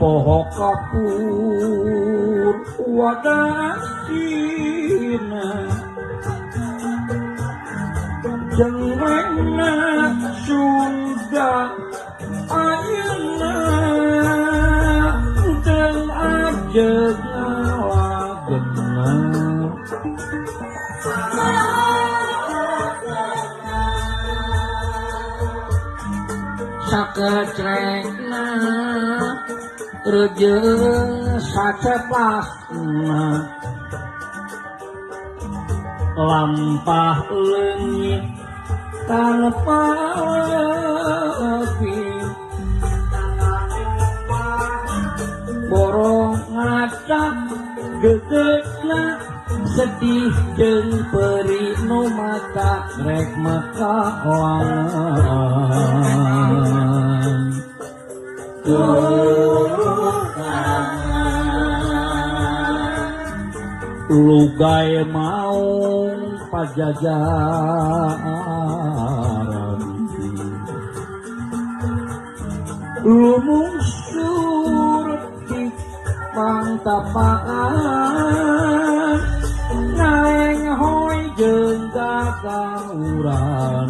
Poho kapur wadasina jengrengna Sunda ayeuna teu ajeg ngalageuna sakecrekna rejeung sacepasna lampah leungit tanpa lepi borong ngacak gedegna sedih jeung peri nu mata rek makaoangan lugai maung pajajaran lumungsur di pangtapaan naeng hoi jeung kakauran.